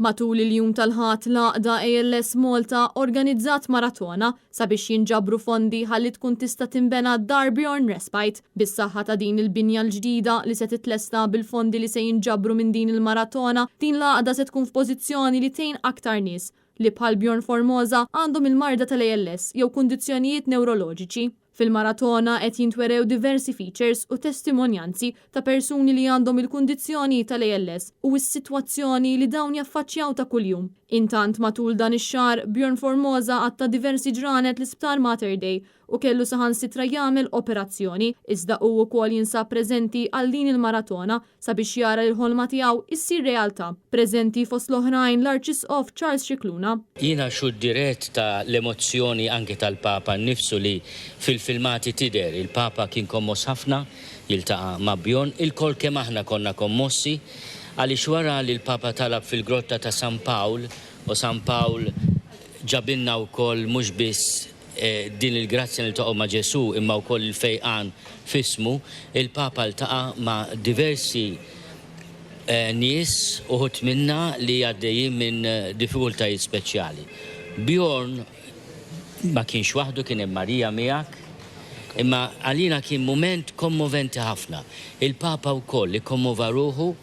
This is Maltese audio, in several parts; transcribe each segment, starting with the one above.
Matul il-jum tal-Ħadd l-għaqda ALS Malta organizzat maratona sabiex jinġabru fondi ħalli tkun tista' tinbena Dar Bjorn Respite. Bis-saħħa ta' din il-binja l-ġdida li se titlesta bil-fondi li se jinġabru minn din il-maratona, din l-għaqda se tkun f'pożizzjoni li tgħin aktar nies li bħal Bjorn Formosa għandhom il-marda tal-ALS jew kundizzjonijiet newroloġiċi. Fil-maratona qed jintwerew diversi features u testimonjanzi ta' persuni li għandhom il-kundizzjoni tal-ALS u s-sitwazzjoni li dawn jaffaċċjaw ta' kuljum. Intant matul dan ix-xahar, Bjorn Formosa għatta diversi ġranet l-Isptar Mater Dei u kellu saħansitra jagħmel operazzjoni, iżda hu wkoll jinsab preżenti għal din il-maratona sabiex jara li l-ħolma tiegħu issir realtà. Preżenti fost l-oħrajn l-Arċisqof Charles Scicluna. Jiena xhud dirett ta' l-emozzjoni anke tal-Papa nnifsu li fil-filmati tidher. Il-Papa kien kommoss ħafna jiltaqa' ma' Bjorn. Ilkoll kemm aħna konna kommossi għaliex wara li l-Papa talab fil-grotta ta' San Pawl u San Pawl ġabilna wkoll mhux biss din il-grazzja niltaqgħu ma' Ġesù imma wkoll il-fejqan f'ismu, il-Papa ltaqa' ma' diversi nies, uħud minna li għaddejjin minn diffikultajiet speċjali. Bjorn ma kienx waħdu, kien hemm Marija miegħek, imma għalina kien mument kommoventi ħafna. Il-Papa wkoll ikkommova ruħu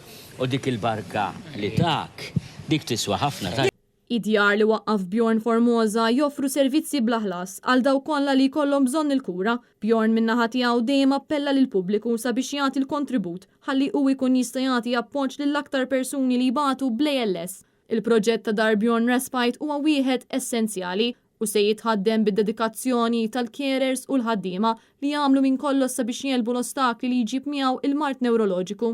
u dik il-barka li tak, dik tiswa ħafna. Id-djar li waqqaf Bjorn Formosa joffru servizzi bla ħlas għal dawk kollha li jkollhom bżonn il-kura. Bjorn min-naħa tiegħu dejjem appella lill-pubbliku sabiex jagħti l-kontribut ħalli hu jkun jista' jagħti appoġġ lil aktar persuni li jbatu bl-ALS. Il-proġett ta' Dar Bjorn Respite huwa wieħed essenzjali u se jitħaddem bid-dedikazzjoni tal-carers u l-ħaddiema li jagħmlu minn kollox sabiex jegħlbu l-ostakli li jġib miegħu il-mard newroloġiku.